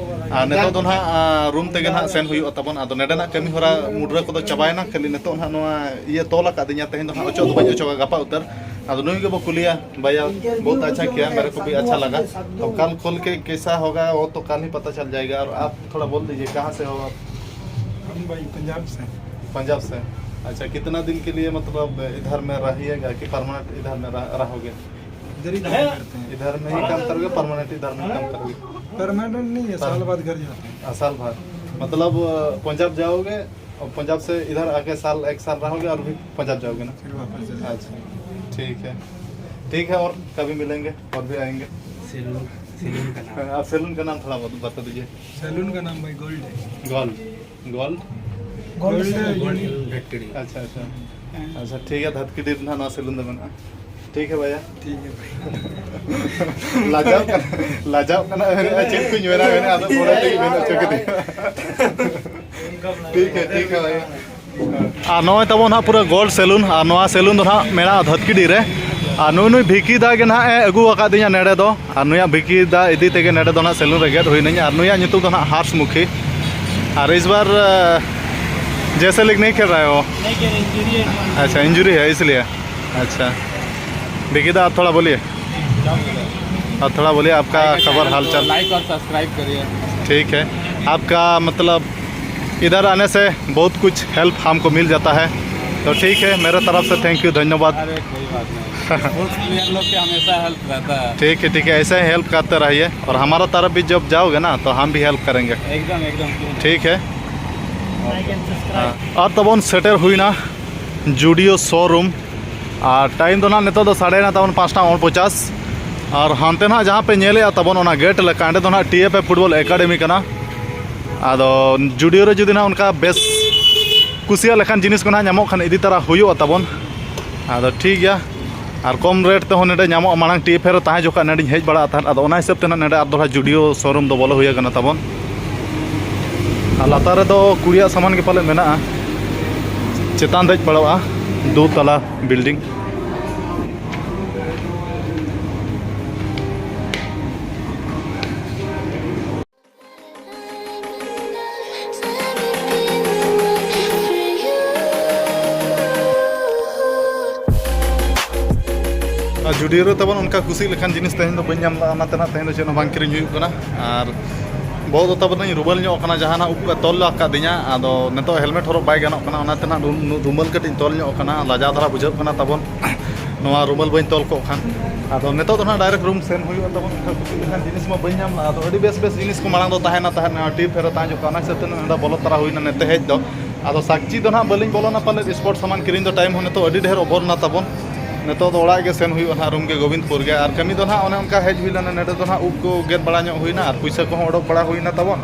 ᱟᱨ ᱱᱤᱛᱚᱜ ᱫᱚ ᱱᱟᱦᱟᱜ, ᱟ, ᱨᱩᱢ ᱛᱮᱜᱮ ᱱᱟᱦᱟᱜ ᱥᱮᱱ ᱦᱩᱭᱩᱜᱼᱟ ᱛᱟᱵᱚᱱ᱾ ᱟᱫᱚ ᱱᱚᱰᱮᱱᱟᱜ ᱠᱟᱹᱢᱤ ᱦᱚᱨᱟ ᱢᱩᱰᱨᱟᱹ ᱠᱚᱫᱚ ᱪᱟᱵᱟᱭᱮᱱᱟ, ᱠᱷᱟᱹᱞᱤ ᱱᱤᱛᱚᱜ ᱱᱟᱦᱟᱜ ᱱᱚᱣᱟ ᱤᱭᱟᱹ ᱛᱚᱞ ᱟᱠᱟᱫᱤᱧᱟ, ᱛᱮᱦᱮᱧ ᱫᱚ ᱱᱟᱦᱟᱜ ᱚᱪᱚᱜ ᱫᱚ ᱵᱟᱹᱧ ᱚᱪᱚᱜᱟ, ᱜᱟᱯᱟ ᱩᱛᱟᱹᱨ᱾ ᱟᱫᱚ ᱱᱩᱭ ᱜᱮᱵᱚ ᱠᱩᱞᱤᱭᱟ, ᱵᱷᱟᱭᱟ, ᱵᱚᱦᱩᱛ ᱟᱪᱪᱷᱟ ᱠᱤᱭᱟ, ᱢᱮᱨᱮ ᱠᱚ ᱵᱷᱤ ᱟᱪᱪᱷᱟ ᱞᱟᱜᱟ᱾ ᱛᱚ ᱠᱟᱞ ᱠᱷᱳᱞ ᱠᱮ ᱠᱮᱥᱟ ᱦᱳᱜᱟ, ᱣᱳ ᱛᱚ ᱠᱟᱞ ᱦᱤ ᱯᱟᱛᱟ ᱪᱟᱞ ᱡᱟᱭᱮᱜᱟ᱾ ᱟᱨ ᱟᱯ ᱛᱷᱚᱲᱟ ᱵᱳᱞ ᱫᱤᱡᱤᱭᱮ, ᱠᱟᱦᱟᱸ ᱥᱮ ᱦᱳ ᱟᱯ? ᱦᱟᱢ ᱵᱷᱟᱭ ᱯᱚᱧᱡᱟᱵᱽ ᱥᱮ᱾ ᱯᱚᱧᱡᱟᱵᱽ ᱥᱮ? ᱟᱪᱪᱷᱟ, ᱠᱤᱛᱱᱟ ᱫᱤᱱ ᱠᱮ ᱞᱤᱭᱮ ᱢᱚᱛᱞᱚᱵ ᱤᱫᱷᱟᱨ ᱢᱮ ᱨᱟᱦᱤᱭᱮᱜᱟ ᱠᱤ ᱯᱟᱨᱢᱟᱱᱮᱱᱴ ᱤᱫᱷᱟᱨ ᱢᱮ ᱨᱟᱦᱳᱜᱮ? ᱤᱫᱷᱟᱨ ᱦᱤ ᱠᱟᱢ ᱠᱟᱨᱛᱮ ᱦᱮ᱾ ᱤᱫᱷᱟᱨ ᱢᱮ ᱦᱤ ᱠᱟᱢ ᱠᱟᱨᱳᱜᱮ, ᱯᱟᱨᱢᱟᱱᱮᱱᱴ ᱤᱫᱷᱟᱨ ᱢᱮ ᱦᱤ ᱠᱟᱢ ᱠᱟᱨᱳᱜᱮ? ᱯᱟᱨᱢᱟᱱᱮᱱᱴ ᱱᱟᱦᱤ ᱦᱮ, ᱥᱟᱞ ᱵᱷᱟᱨ ᱜᱷᱟᱨ ᱡᱟᱛᱮ ᱦᱮ᱾ ᱥᱟᱞ ᱵᱷᱟᱨ, ᱢᱚᱛᱞᱚᱵ ᱯᱚᱧᱡᱟᱵᱽ ᱡᱟᱣᱳᱜᱮ, ᱯᱚᱧᱡᱟᱵᱽ ᱥᱮ ᱤᱫᱷᱟᱨ ᱟᱠᱮ ᱥᱟᱞ ᱮᱠ ᱥᱟᱞ ᱨᱟᱦᱳᱜᱮ ᱟᱨ ᱯᱷᱤᱨ ᱯᱚᱧᱡᱟᱵᱽ ᱡᱟᱣᱳᱜᱮ ᱱᱟ? ᱯᱷᱤᱨ ᱣᱟᱯᱟᱥ ᱡᱟᱣᱳᱜᱮ᱾ ᱟᱪᱪᱷᱟ, ᱴᱷᱤᱠ ᱦᱮ, ᱴᱷᱤᱠ ᱦᱮ, ᱟᱨ ᱠᱟᱵᱷᱤ ᱢᱤᱞᱮᱝᱜᱮ ᱟᱨ ᱵᱷᱤ ᱟᱭᱮᱝᱜᱮ᱾ ᱥᱮᱞᱩᱱ, ᱥᱮᱞᱩᱱ ᱠᱟ ᱱᱟᱢ? ᱦᱮ, ᱟᱯ ᱥᱮᱞᱩᱱ ᱠᱟ ᱱᱟᱢ ᱛᱷᱚᱲᱟ ᱵᱚᱦᱩᱛ ᱵᱟᱛᱟ ᱫᱤᱡᱤᱭᱮ᱾ ᱥᱮᱞᱩᱱ ᱠᱟ ᱱᱟᱢ ᱵᱷᱟᱭ ᱜᱳᱞᱰ ᱦᱮ᱾ ᱜᱳᱞᱰ, ᱜᱳᱞᱰ, ᱜᱳᱞᱰ ᱥᱮ ᱥᱮᱞᱩᱱ? ᱜᱳᱞᱰ ᱦᱤᱞ ᱵᱷᱮᱴᱠᱤᱲᱤ᱾ ᱟᱪᱪᱷᱟ, ᱟᱪᱪᱷᱟ᱾ ᱦᱮ᱾ ᱟᱪᱪᱷᱟ, ᱴᱷᱤᱠ ᱜᱮᱭᱟ, ᱫᱷᱟᱛᱠᱤᱰᱤ ᱨᱮ ᱱᱟᱦᱟᱜ ᱱᱚᱣᱟ ᱥᱮᱞᱩᱱ ᱫᱚ ᱢᱮᱱᱟᱜᱼᱟ᱾ ठीक है भैया। ᱞᱟᱡᱟᱣ ᱠᱟᱱᱟ, ᱞᱟᱡᱟᱣ ᱠᱟᱱᱟ, ᱢᱮᱱᱮᱫᱼᱟ, ᱪᱮᱫ ᱠᱚᱧ ᱢᱮᱱᱟ, ᱢᱮᱱᱮᱫᱼᱟ, ᱟᱫᱚ ᱯᱚᱨᱮ ᱛᱮᱜᱮ ᱢᱮᱱ ᱦᱚᱪᱚ ᱠᱮᱫᱮ᱾ ठीक है, ठीक है भैया। ᱟᱨ ᱱᱚᱜᱼᱚᱭ ᱛᱟᱵᱚᱱ ᱦᱟᱸᱜ ᱯᱩᱨᱟᱹ ᱜᱳᱞᱰ ᱥᱮᱞᱩᱱ, ᱟᱨ ᱱᱚᱣᱟ ᱥᱮᱞᱩᱱ ᱫᱚ ᱦᱟᱸᱜ ᱢᱮᱱᱟᱜᱼᱟ ᱫᱷᱟᱹᱛᱠᱤᱰᱤ ᱨᱮ᱾ ᱟᱨ ᱱᱩᱭ ᱱᱩᱭ ᱵᱷᱤᱠᱤ ᱫᱟ ᱜᱮ ᱱᱟᱦᱟᱜ ᱮ ᱟᱹᱜᱩ ᱟᱠᱟᱫᱤᱧᱟ ᱱᱮᱰᱮ ᱫᱚ, ᱟᱨ ᱱᱩᱭᱟᱜ ᱵᱷᱤᱠᱤ ᱫᱟ ᱤᱫᱤ ᱛᱮᱜᱮ ᱱᱮᱰᱮ ᱫᱚ ᱱᱟᱦᱟᱜ ᱥᱮᱞᱩᱱ ᱨᱮ ᱜᱮᱫ ᱦᱩᱭᱱᱟᱹᱧ᱾ ᱟᱨ ᱱᱩᱭᱟᱜ ᱧᱩᱛᱩᱢ ᱫᱚ ᱱᱟᱦᱟᱜ ᱦᱟᱨᱥ ᱢᱩᱠᱷᱤ᱾ ᱟᱨ ᱤᱥ ᱵᱟᱨ, ᱟ, ᱡᱮᱥᱮ ᱞᱤᱠ ᱱᱤᱭ ᱠᱷᱮᱞ ᱨᱟᱦᱟ ᱦᱮ ᱦᱳ᱾ ᱟᱪᱪᱷᱟ, ᱤᱱᱡᱩᱨᱤ ᱦᱮ ᱤᱥᱞᱤᱭᱮ᱾ ᱟᱪᱪᱷᱟ, ᱵᱷᱤᱠᱤ ᱫᱟ, आप थोड़ा बोलिए। क्या बोल रहे हैं? आप थोड़ा बोलिए, आपका भाई का खबर, चैनल हाल को चाल। लाइक और सब्सक्राइब करिए। ठीक है, आपका मतलब इधर आने से बहुत कुछ हेल्प हमको मिल जाता है, तो ठीक है, मेरे तरफ से थैंक यू, धन्यवाद। अरे कोई बात नहीं। स्पोर्ट्स प्लेयर लोग के हमेशा हेल्प रहता है। ठीक है, ठीक है, ऐसे ही हेल्प करते रहिए और हमारा तरफ भी जब जाओगे ना तो हम भी हेल्प करेंगे। एकदम एकदम। ठीक है। हाँ, ᱟᱨ ᱛᱟᱵᱚᱱ ᱥᱮᱴᱮᱨ ᱦᱩᱭᱱᱟ ᱡᱩᱰᱤᱭᱳ ᱥᱳᱨᱩᱢ᱾ ᱟᱨ ᱴᱟᱭᱤᱢ ᱫᱚ ᱱᱟᱦᱟᱜ ᱱᱤᱛᱚᱜ ᱫᱚ ᱥᱟᱰᱮᱭᱮᱱᱟ ᱛᱟᱵᱚᱱ ᱯᱟᱸᱪᱴᱟ ᱩᱱᱯᱚᱪᱟᱥ᱾ ᱟᱨ ᱦᱟᱱᱛᱮ ᱱᱟᱦᱟᱜ ᱡᱟᱦᱟᱸ ᱯᱮ ᱧᱮᱞᱮᱫᱼᱟ ᱛᱟᱵᱚᱱ ᱚᱱᱟ ᱜᱮᱴ ᱞᱮᱠᱟ, ᱚᱸᱰᱮ ᱫᱚ ᱱᱟᱦᱟᱜ T F A football academy ᱠᱟᱱᱟ᱾ ᱟᱫᱚ ᱡᱩᱰᱤᱭᱳ ᱨᱮ ᱡᱩᱫᱤ ᱱᱟᱦᱟᱜ ᱚᱱᱠᱟ ᱵᱮᱥ ᱠᱩᱥᱤᱭᱟᱜ ᱞᱮᱠᱟᱱ ᱡᱤᱱᱤᱥ ᱠᱚ ᱱᱟᱦᱟᱜ ᱧᱟᱢᱚᱜ ᱠᱷᱟᱱ ᱤᱫᱤ ᱛᱟᱨᱟ ᱦᱩᱭᱩᱜᱼᱟ ᱛᱟᱵᱚᱱ᱾ ᱟᱫᱚ ᱴᱷᱤᱠ ᱜᱮᱭᱟ, ᱟᱨ ᱠᱚᱢ ᱨᱮᱴ ᱛᱮᱦᱚᱸ ᱱᱚᱰᱮ ᱧᱟᱢᱚᱜᱼᱟ᱾ ᱢᱟᱲᱟᱝ ᱴᱤ ᱮᱯᱷ ᱮ ᱨᱮ ᱛᱟᱦᱮᱸ ᱡᱚᱠᱷᱚᱱ ᱱᱚᱰᱮᱧ ᱦᱮᱡ ᱵᱟᱲᱟᱜ ᱛᱟᱦᱮᱸᱫ, ᱟᱫᱚ ᱚᱱᱟ ᱦᱤᱥᱟᱹᱵ ᱛᱮ ᱱᱟᱦᱟᱜ ᱱᱚᱰᱮ ᱟᱨ ᱫᱚᱦᱲᱟ ᱡᱩᱰᱤᱭᱳ ᱥᱳᱨᱩᱢ ᱫᱚ ᱵᱚᱞᱚ ᱦᱩᱭ ᱟᱠᱟᱱᱟ ᱛᱟᱵᱚᱱ᱾ ᱟᱨ ᱞᱟᱛᱟᱨ ᱨᱮᱫᱚ ᱠᱩᱲᱤᱭᱟᱜ ᱥᱟᱢᱟᱱ ᱜᱮ ᱯᱟᱞᱮ ᱢᱮᱱᱟᱜᱼᱟ, ᱪᱮᱛᱟᱱ ᱫᱮᱡ ᱵᱟᱲᱟᱜᱼᱟ ᱫᱩ ᱛᱟᱞᱟ ᱵᱤᱞᱰᱤᱝ᱾ ᱟᱨ ᱡᱩᱰᱤᱭᱳ ᱨᱮ ᱛᱟᱵᱚᱱ ᱚᱱᱠᱟ ᱠᱩᱥᱤ ᱞᱮᱠᱟᱱ ᱡᱤᱱᱤᱥ ᱛᱮᱦᱮᱧ ᱫᱚ ᱵᱟᱹᱧ ᱧᱟᱢ ᱞᱮᱫᱟ, ᱚᱱᱟᱛᱮ ᱱᱟᱜ ᱛᱮᱦᱮᱧ ᱫᱚ ᱪᱮᱫ ᱦᱚᱸ ᱵᱟᱝ ᱠᱤᱨᱤᱧ ᱦᱩᱭᱩᱜ ᱠᱟᱱᱟ᱾ ᱟᱨ ᱵᱚᱦᱚᱜ ᱫᱚ ᱛᱟᱵᱚᱱ ᱤᱧ ᱨᱩᱢᱟᱹᱞ ᱧᱚᱜ ᱠᱟᱱᱟ, ᱡᱟᱦᱟᱱᱟᱜ ᱩᱵ ᱠᱚ ᱛᱚᱞ ᱟᱠᱟᱫᱤᱧᱟ᱾ ᱟᱫᱚ ᱱᱤᱛᱚᱜ ᱦᱮᱞᱢᱮᱴ ᱦᱚᱨᱚᱜ ᱵᱟᱭ ᱜᱟᱱᱚᱜ ᱠᱟᱱᱟ, ᱚᱱᱟᱛᱮ ᱱᱟᱜ ᱨᱩᱢ-, ᱨᱩᱢᱟᱹᱞ ᱠᱟᱹᱴᱤᱡ ᱤᱧ ᱛᱚᱞ ᱧᱚᱜ ᱠᱟᱱᱟ, ᱞᱟᱡᱟᱣ ᱫᱷᱟᱨᱟ ᱵᱩᱡᱷᱟᱹᱜ ᱠᱟᱱᱟ ᱛᱟᱵᱚᱱ᱾ ᱱᱚᱣᱟ ᱨᱩᱢᱟᱹᱞ ᱵᱟᱹᱧ ᱛᱚᱞ ᱠᱚᱜ ᱠᱷᱟᱱ᱾ ᱟᱫᱚ ᱱᱤᱛᱚᱜ ᱫᱚ ᱱᱟᱜ ᱰᱟᱭᱨᱮᱠᱴ ᱨᱩᱢ ᱥᱮᱱ ᱦᱩᱭᱩᱜᱼᱟ ᱛᱟᱵᱚᱱ᱾ ᱠᱩᱥᱤ ᱞᱮᱠᱟᱱ ᱡᱤᱱᱤᱥ ᱢᱟ ᱵᱟᱹᱧ ᱧᱟᱢ ᱞᱮᱫᱟ᱾ ᱟᱫᱚ ᱟᱹᱰᱤ ᱵᱮᱥ ᱵᱮᱥ ᱡᱤᱱᱤᱥ ᱠᱚ ᱢᱟᱲᱟᱝ ᱫᱚ ᱛᱟᱦᱮᱱᱟ ᱛᱟᱦᱮᱸᱫ, ᱱᱚᱣᱟ ᱴᱤᱯ ᱯᱷᱮᱨ ᱨᱮ ᱛᱟᱦᱮᱸ ᱡᱚᱠᱷᱚᱱ, ᱚᱱᱟ ᱦᱤᱥᱟᱹᱵ ᱛᱮ ᱱᱚᱰᱮ ᱵᱚᱞᱚ ᱛᱟᱨᱟ ᱦᱩᱭᱱᱟ ᱱᱮᱛᱮ ᱦᱮᱡ ᱫᱚ᱾ ᱟᱫᱚ ᱥᱟᱠᱪᱤ ᱫᱚ ᱱᱟᱜ ᱵᱟᱹᱞᱤᱧ ᱵᱚᱞᱚᱱᱟ ᱯᱟᱞᱮᱫ, ᱥᱯᱳᱨᱴ ᱥᱟᱢᱟᱱ ᱠᱤᱨᱤᱧ ᱫᱚ ᱴᱟᱭᱤᱢ ᱦᱚᱸ ᱱᱤᱛᱚᱜ ᱟᱹᱰᱤ ᱰᱷᱮᱨ ᱳᱵᱷᱚᱨ ᱮᱱᱟ ᱛᱟᱵᱚᱱ᱾ ᱱᱤᱛᱚᱜ ᱫᱚ ᱚᱲᱟᱜ ᱜᱮ ᱥᱮᱱ ᱦᱩᱭᱩᱜᱼᱟ ᱱᱟᱜ, ᱨᱩᱢ ᱜᱮ ᱜᱳᱵᱤᱱᱫᱽᱯᱩᱨ ᱜᱮ᱾ ᱟᱨ ᱠᱟᱹᱢᱤ ᱫᱚ ᱱᱟᱜ ᱚᱱᱮ ᱚᱱᱠᱟ ᱦᱮᱡ ᱦᱩᱭ ᱞᱮᱱᱟ, ᱱᱚᱰᱮ ᱫᱚ ᱱᱟᱜ ᱩᱵ ᱠᱚ ᱜᱮᱫ ᱵᱟᱲᱟ ᱧᱚᱜ ᱦᱩᱭᱱᱟ ᱟᱨ ᱯᱩᱭᱥᱟᱹ ᱠᱚᱦᱚᱸ ᱚᱰᱚᱠ ᱵᱟᱲᱟ ᱦᱩᱭᱱᱟ ᱛᱟᱵᱚᱱ᱾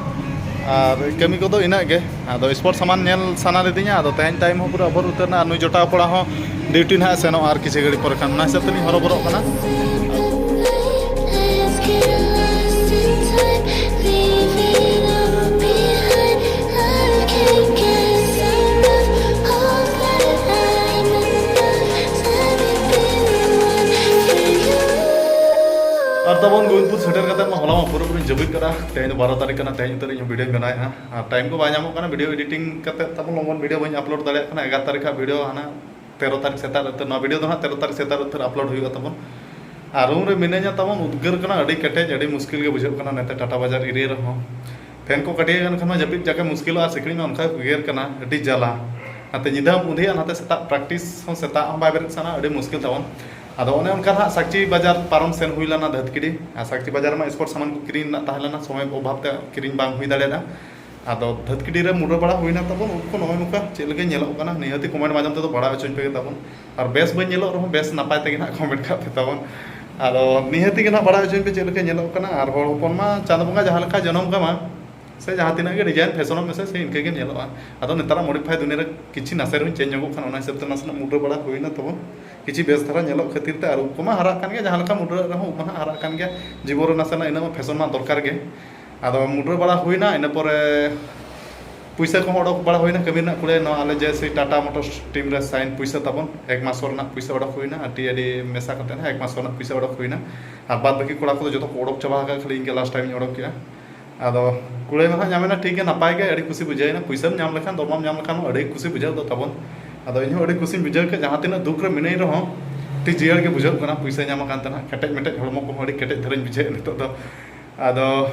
ᱟᱨ ᱠᱟᱹᱢᱤ ᱠᱚᱫᱚ ᱤᱱᱟᱹᱜ ᱜᱮ᱾ ᱟᱫᱚ ᱥᱯᱳᱨᱴ ᱥᱟᱢᱟᱱ ᱧᱮᱞ ᱥᱟᱱᱟ ᱞᱤᱫᱤᱧᱟ, ᱟᱫᱚ ᱛᱮᱦᱮᱧ ᱴᱟᱭᱤᱢ ᱦᱚᱸ ᱯᱩᱨᱟᱹ ᱳᱵᱷᱟᱨ ᱩᱛᱟᱹᱨ ᱮᱱᱟ, ᱟᱨ ᱱᱩᱭ ᱡᱚᱴᱟᱣ ᱠᱚᱲᱟ ᱦᱚᱸ ᱰᱤᱭᱩᱴᱤ ᱱᱟᱦᱟᱜ ᱮ ᱥᱮᱱᱚᱜᱼᱟ ᱟᱨ ᱠᱤᱪᱷᱩ ᱜᱷᱟᱹᱲᱤᱡ ᱯᱚᱨᱮ ᱠᱷᱟᱱ, ᱚᱱᱟ ᱦᱤᱥᱟᱹᱵ ᱛᱮᱞᱤᱧ ᱦᱚᱨᱚᱵᱚᱨᱚᱜ ᱠᱟᱱᱟ᱾ ᱟᱨ ᱛᱟᱵᱚᱱ ᱜᱳᱵᱤᱱᱫᱯᱩᱨ ᱥᱮᱴᱮᱨ ᱠᱟᱛᱮ ᱢᱟ ᱦᱚᱞᱟ ᱢᱟ ᱯᱩᱨᱟᱹᱯᱩᱨᱤ ᱡᱟᱹᱯᱤᱫ ᱠᱟᱫᱟ᱾ ᱛᱮᱦᱮᱧ ᱫᱚ ᱵᱟᱨᱚ ᱛᱟᱹᱨᱤᱠᱷ ᱠᱟᱱᱟ, ᱛᱮᱦᱮᱧ ᱩᱛᱟᱹᱨ ᱤᱧ ᱦᱚᱸ ᱵᱷᱤᱰᱤᱭᱳᱧ ᱵᱮᱱᱟᱣᱮᱫᱼᱟ᱾ ᱟᱨ ᱴᱟᱭᱤᱢ ᱠᱚ ᱵᱟᱭ ᱧᱟᱢᱚᱜ ᱠᱟᱱᱟ ᱵᱷᱤᱰᱤᱭᱳ ᱮᱰᱤᱴᱤᱝ ᱠᱟᱛᱮ ᱛᱟᱵᱚᱱ ᱞᱚᱜᱚᱱ ᱵᱷᱤᱰᱤᱭᱳ ᱵᱟᱹᱧ ᱟᱯᱞᱳᱰ ᱫᱟᱲᱮᱭᱟᱜ ᱠᱟᱱᱟ᱾ ᱮᱜᱟᱨᱚ ᱛᱟᱹᱨᱤᱠᱷ ᱦᱟᱸᱜ ᱵᱷᱤᱰᱤᱭᱳ ᱦᱟᱱᱟ ᱛᱮᱨᱚ ᱛᱟᱹᱨᱤᱠᱷ ᱥᱮᱛᱟᱜ ᱩᱛᱟᱹᱨ, ᱱᱚᱣᱟ ᱵᱷᱤᱰᱤᱭᱳ ᱫᱚ ᱦᱟᱸᱜ ᱛᱮᱨᱚ ᱛᱟᱹᱨᱤᱠᱷ ᱥᱮᱛᱟᱜ ᱩᱛᱟᱹᱨ ᱟᱯᱞᱳᱰ ᱦᱩᱭᱩᱜᱼᱟ ᱛᱟᱵᱚᱱ᱾ ᱟᱨ ᱨᱩᱢ ᱨᱮ ᱢᱤᱱᱟᱹᱧᱟ ᱛᱟᱵᱚᱱ, ᱩᱫᱽᱜᱟᱹᱨ ᱠᱟᱱᱟ ᱟᱹᱰᱤ ᱠᱮᱴᱮᱡ, ᱟᱹᱰᱤ ᱢᱩᱥᱠᱤᱞ ᱜᱮ ᱵᱩᱡᱷᱟᱹᱜ ᱠᱟᱱᱟ ᱱᱚᱛᱮ ᱴᱟᱴᱟ ᱵᱟᱡᱟᱨ ᱮᱨᱤᱭᱟ ᱨᱮᱦᱚᱸ᱾ ᱯᱷᱮᱱ ᱠᱚ ᱠᱟᱹᱴᱤᱡ ᱮᱢ ᱠᱷᱟᱱ ᱢᱟ ᱡᱟᱹᱯᱤᱫ ᱡᱟᱠᱮ ᱢᱩᱥᱠᱤᱞᱚᱜᱼᱟ, ᱥᱤᱠᱲᱤᱡ ᱢᱟ ᱚᱱᱠᱟ ᱜᱮᱠᱚ ᱜᱮᱜᱮᱨ ᱠᱟᱱᱟ, ᱟᱹᱰᱤ ᱡᱟᱞᱟ᱾ ᱱᱟᱛᱮ ᱧᱤᱫᱟᱹ ᱦᱚᱸᱢ ᱩᱸᱫᱷᱤᱜᱼᱟ, ᱱᱟᱛᱮ ᱥᱮᱛᱟᱜ ᱯᱨᱮᱠᱴᱤᱥ ᱦᱚᱸ ᱥᱮᱛᱟᱜ ᱦᱚᱸ ᱵᱟᱭ ᱵᱮᱨᱮᱫ ᱥᱟᱱᱟ, ᱟᱹᱰᱤ ᱢᱩᱥᱠᱤᱞ ᱛᱟᱵᱚᱱ᱾ ᱟᱫᱚ ᱚᱱᱮ ᱚᱱᱠᱟ ᱱᱟᱦᱟᱜ ᱥᱟᱠᱪᱤ ᱵᱟᱡᱟᱨ ᱯᱟᱨᱚᱢ ᱥᱮᱱ ᱦᱩᱭ ᱞᱮᱱᱟ ᱫᱷᱟᱹᱛᱠᱤᱰᱤ, ᱟᱨ ᱥᱟᱠᱪᱤ ᱵᱟᱡᱟᱨ ᱢᱟ ᱥᱯᱳᱨᱴ ᱥᱟᱢᱟᱱ ᱠᱚ ᱠᱤᱨᱤᱧ ᱨᱮᱱᱟᱜ ᱛᱟᱦᱮᱸ ᱞᱮᱱᱟ, ᱥᱚᱢᱚᱭ ᱚᱵᱷᱟᱵ ᱛᱮ ᱠᱤᱨᱤᱧ ᱵᱟᱝ ᱦᱩᱭ ᱫᱟᱲᱮᱭᱟᱫᱟ᱾ ᱟᱫᱚ ᱫᱷᱟᱹᱛᱠᱤᱰᱤ ᱨᱮ ᱢᱩᱰᱨᱟᱹ ᱵᱟᱲᱟ ᱦᱩᱭᱱᱟ ᱛᱟᱵᱚᱱ, ᱩᱵ ᱠᱚ ᱱᱚᱜᱼᱚᱭ ᱱᱚᱝᱠᱟ ᱪᱮᱫ ᱞᱮᱠᱟ ᱧᱮᱞᱚᱜ ᱠᱟᱱᱟ, ᱱᱤᱦᱟᱹᱛᱤ ᱠᱚᱢᱮᱱᱴ ᱢᱟᱫᱽᱫᱷᱚᱢ ᱛᱮᱫᱚ ᱵᱟᱲᱟᱭ ᱦᱚᱪᱚᱧ ᱯᱮ ᱛᱟᱵᱚᱱ᱾ ᱟᱨ ᱵᱮᱥ ᱵᱟᱹᱧ ᱧᱮᱞᱚᱜ ᱨᱮᱦᱚᱸ ᱵᱮᱥ ᱱᱟᱯᱟᱭ ᱛᱮᱜᱮ ᱱᱟᱦᱟᱜ ᱠᱚᱢᱮᱱᱴ ᱠᱟᱜ ᱯᱮ ᱛᱟᱵᱚᱱ᱾ ᱟᱫᱚ ᱱᱤᱦᱟᱹᱛᱤ ᱜᱮ ᱱᱟᱦᱟᱜ ᱵᱟᱲᱟᱭ ᱦᱚᱪᱚᱧ ᱯᱮ ᱪᱮᱫ ᱞᱮᱠᱟ ᱧᱮᱞᱚᱜ ᱠᱟᱱᱟ᱾ ᱟᱨ ᱦᱚᱲ ᱦᱚᱯᱚᱱ ᱢᱟ ᱪᱟᱸᱫᱚ ᱵᱚᱸᱜᱟ ᱡᱟᱦᱟᱸ ᱞᱮᱠᱟ ᱡᱚᱱᱚᱢ ᱠᱟᱢᱟ, ᱥᱮ ᱡᱟᱦᱟᱸ ᱛᱤᱱᱟᱹᱜ ᱜᱮ ᱰᱤᱡᱟᱭᱤᱱ ᱯᱷᱮᱥᱚᱱᱚᱜ ᱢᱮᱥᱮ, ᱥᱮ ᱤᱱᱠᱟᱹ ᱜᱮᱢ ᱧᱮᱞᱚᱜᱼᱟ᱾ ᱟᱫᱚ ᱱᱮᱛᱟᱨᱟᱜ ᱢᱚᱰᱤᱯᱷᱟᱭ ᱫᱩᱱᱤᱭᱟᱹ ᱨᱮ ᱠᱤᱪᱷᱩ ᱱᱟᱥᱮ ᱨᱮᱦᱚᱸᱧ ᱪᱮᱧᱡᱽ ᱧᱚᱜᱚᱜ ᱠᱟᱱᱟ, ᱚᱱᱟ ᱦᱤᱥᱟᱹᱵ ᱛᱮ ᱱᱟᱥᱮᱱᱟᱜ ᱢᱩᱰᱨᱟᱹ ᱵᱟᱲᱟ ᱦᱩᱭᱱᱟ ᱛᱟᱵᱚᱱ᱾ ᱠᱤᱪᱷᱩ ᱵᱮᱥ ᱫᱷᱟᱨᱟ ᱧᱮᱞᱚᱜ ᱠᱷᱟᱹᱛᱤᱨ ᱛᱮ, ᱟᱨ ᱩᱵ ᱠᱚᱢᱟ ᱦᱟᱨᱟᱜ ᱠᱟᱱ ᱜᱮᱭᱟ, ᱡᱟᱦᱟᱸ ᱞᱮᱠᱟ ᱢᱩᱰᱨᱟᱹ ᱨᱮᱦᱚᱸ ᱩᱵ ᱢᱟ ᱦᱟᱸᱜ ᱦᱟᱨᱟᱜ ᱠᱟᱱ ᱜᱮᱭᱟ᱾ ᱡᱤᱵᱚᱱ ᱨᱮ ᱱᱟᱥᱮᱱᱟᱜ ᱤᱱᱟᱹᱜ ᱢᱟ ᱯᱷᱮᱥᱚᱱ ᱢᱟ ᱫᱚᱨᱠᱟᱨ ᱜᱮ᱾ ᱟᱫᱚ ᱢᱩᱰᱨᱟᱹ ᱵᱟᱲᱟ ᱦᱩᱭᱱᱟ, ᱤᱱᱟᱹ ᱯᱚᱨᱮ ᱯᱩᱭᱥᱟᱹ ᱠᱚᱦᱚᱸ ᱚᱰᱚᱠ ᱵᱟᱲᱟ ᱦᱩᱭᱱᱟ ᱠᱟᱹᱢᱤ ᱨᱮᱱᱟᱜ ᱠᱩᱲᱟᱹᱭ, ᱱᱚᱣᱟ ᱟᱞᱮ ᱡᱮ ᱥᱮ ᱴᱟᱴᱟ ᱢᱳᱴᱚᱨᱥ ᱴᱤᱢ ᱨᱮ ᱥᱟᱭᱤᱱ ᱯᱩᱭᱥᱟᱹ ᱛᱟᱵᱚᱱ, ᱮᱠ ᱢᱟᱥ ᱨᱮᱱᱟᱜ ᱯᱩᱭᱥᱟᱹ ᱚᱰᱚᱠ ᱦᱩᱭᱱᱟ, ᱟᱨ ᱴᱤ ᱟᱭ ᱰᱤ ᱢᱮᱥᱟ ᱠᱟᱛᱮ ᱦᱟᱸᱜ ᱮᱠ ᱢᱟᱥ ᱨᱮᱱᱟᱜ ᱯᱩᱭᱥᱟᱹ ᱚᱰᱚᱠ ᱦᱩᱭᱱᱟ᱾ ᱟᱨ ᱵᱟᱫᱽ ᱵᱟᱹᱠᱤ ᱠᱚᱲᱟ ᱠᱚᱫᱚ ᱡᱚᱛᱚ ᱠᱚ ᱚᱰᱚᱠ ᱪᱟᱵᱟ ᱟᱠᱟᱫ, ᱠᱷᱟᱹᱞᱤ ᱤᱧ ᱜᱮ ᱞᱟᱥᱴ ᱴᱟᱭᱤᱢ ᱤᱧ ᱚᱰᱚᱠ ᱠᱮᱜᱼᱟ᱾ ᱟᱫᱚ ᱠᱩᱲᱟᱹᱭ ᱢᱟ ᱦᱟᱸᱜ ᱧᱟᱢᱮᱱᱟ, ᱴᱷᱤᱠ ᱜᱮ, ᱱᱟᱯᱟᱭ ᱜᱮ, ᱟᱹᱰᱤ ᱠᱩᱥᱤ ᱵᱩᱡᱷᱟᱹᱣᱮᱱᱟ᱾ ᱯᱩᱭᱥᱟᱹᱢ ᱧᱟᱢ ᱞᱮᱠᱷᱟᱱ, ᱫᱚᱨᱢᱟᱢ ᱧᱟᱢ ᱞᱮᱠᱷᱟᱱ ᱟᱹᱰᱤ ᱠᱩᱥᱤ ᱵᱩᱡᱷᱟᱹᱣ ᱫᱚ ᱛᱟᱵᱚᱱ᱾ ᱟᱫᱚ ᱤᱧ ᱦᱚᱸ ᱟᱹᱰᱤ ᱠᱩᱥᱤᱧ ᱵᱩᱡᱷᱟᱹᱣ ᱠᱮᱫ, ᱡᱟᱦᱟᱸ ᱛᱤᱱᱟᱹᱜ ᱫᱩᱠ ᱨᱮ ᱢᱤᱱᱟᱹᱧ ᱨᱮᱦᱚᱸ ᱟᱹᱰᱤ ᱡᱤᱭᱟᱹᱲ ᱜᱮ ᱵᱩᱡᱷᱟᱹᱜ ᱠᱟᱱᱟ᱾ ᱯᱩᱭᱥᱟᱹ ᱧᱟᱢ ᱟᱠᱟᱱ ᱛᱮ ᱱᱟᱦᱟᱜ ᱠᱮᱴᱮᱡ ᱢᱮᱴᱮᱡ ᱦᱚᱲᱢᱚ ᱠᱚᱦᱚᱸ ᱟᱹᱰᱤ ᱠᱮᱴᱮᱡ ᱫᱷᱟᱨᱟᱧ ᱵᱩᱡᱷᱟᱹᱣᱮᱫ ᱱᱤᱛᱚᱜ ᱫᱚ᱾ ᱟᱫᱚ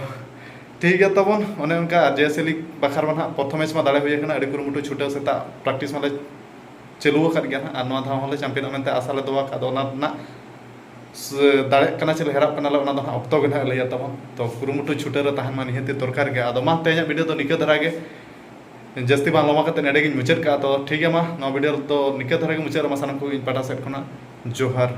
ᱴᱷᱤᱠ ᱜᱮᱭᱟ ᱛᱟᱵᱚᱱ, ᱚᱱᱮ ᱚᱱᱠᱟ ᱟᱨ ᱡᱮᱭᱥᱮ ᱞᱤᱜᱽ ᱵᱟᱠᱷᱨᱟ ᱢᱟ ᱱᱟᱦᱟᱜ ᱯᱨᱚᱛᱷᱚᱢ ᱢᱮᱪ ᱢᱟ ᱫᱟᱲᱮ ᱦᱩᱭ ᱟᱠᱟᱱᱟ, ᱟᱹᱰᱤ ᱠᱩᱨᱩᱢᱩᱴᱩ ᱪᱷᱩᱴᱟᱹᱣ ᱥᱮᱛᱟᱜ ᱯᱨᱮᱠᱴᱤᱥ ᱢᱟᱞᱮ ᱪᱟᱹᱞᱩ ᱟᱠᱟᱫ ᱜᱮᱭᱟ ᱱᱟᱦᱟᱜ, ᱟᱨ ᱱᱚᱣᱟ ᱫᱷᱟᱣ ᱦᱚᱸᱞᱮ ᱪᱟᱢᱯᱤᱭᱟᱱᱚᱜ ᱢᱮᱱᱛᱮ ᱟᱥᱟ ᱞᱮ ᱫᱚᱦᱚ ᱟᱠᱟᱫ᱾ ᱟᱫᱚ ᱚᱱᱟ ᱨᱮᱱᱟᱜ ᱥ-, ᱫᱟᱲᱮᱜ ᱠᱟᱱᱟ ᱪᱮ ᱞᱮᱦᱨᱟᱜ ᱠᱟᱱᱟᱞᱮ, ᱚᱱᱟ ᱫᱚ ᱦᱟᱸᱜ ᱚᱠᱛᱚ ᱜᱮ ᱱᱟᱦᱟᱜ ᱞᱟᱹᱭᱟ ᱛᱟᱵᱚᱱ᱾ ᱛᱚ ᱠᱩᱨᱩᱢᱩᱴᱩ ᱪᱷᱩᱴᱟᱹᱣ ᱨᱮ ᱛᱟᱦᱮᱱ ᱢᱟ ᱱᱤᱦᱟᱹᱛ ᱜᱮ ᱫᱚᱨᱠᱟᱨ ᱜᱮ᱾ ᱟᱫᱚ ᱢᱟ ᱛᱮᱦᱮᱧᱟᱜ ᱵᱷᱤᱰᱤᱭᱳ ᱫᱚ ᱱᱤᱠᱟᱹ ᱫᱷᱟᱨᱟ ᱜᱮ, ᱡᱟᱹᱥᱛᱤ ᱵᱟᱝ ᱞᱚᱢᱟ ᱠᱟᱛᱮ ᱱᱚᱰᱮ ᱜᱤᱧ ᱢᱩᱪᱟᱹᱫ ᱠᱟᱜᱼᱟ᱾ ᱛᱚ ᱴᱷᱤᱠ ᱜᱮᱭᱟ, ᱢᱟ ᱱᱚᱣᱟ ᱵᱷᱤᱰᱤᱭᱳ ᱫᱚ ᱱᱤᱠᱟᱹ ᱫᱷᱟᱨᱟ ᱜᱮ ᱢᱩᱪᱟᱹᱫ ᱨᱮ, ᱢᱟ ᱥᱟᱱᱟᱢ ᱠᱚ ᱤᱧ ᱯᱟᱦᱴᱟ ᱥᱮᱫ ᱠᱷᱚᱱᱟᱜ ᱡᱚᱦᱟᱨ᱾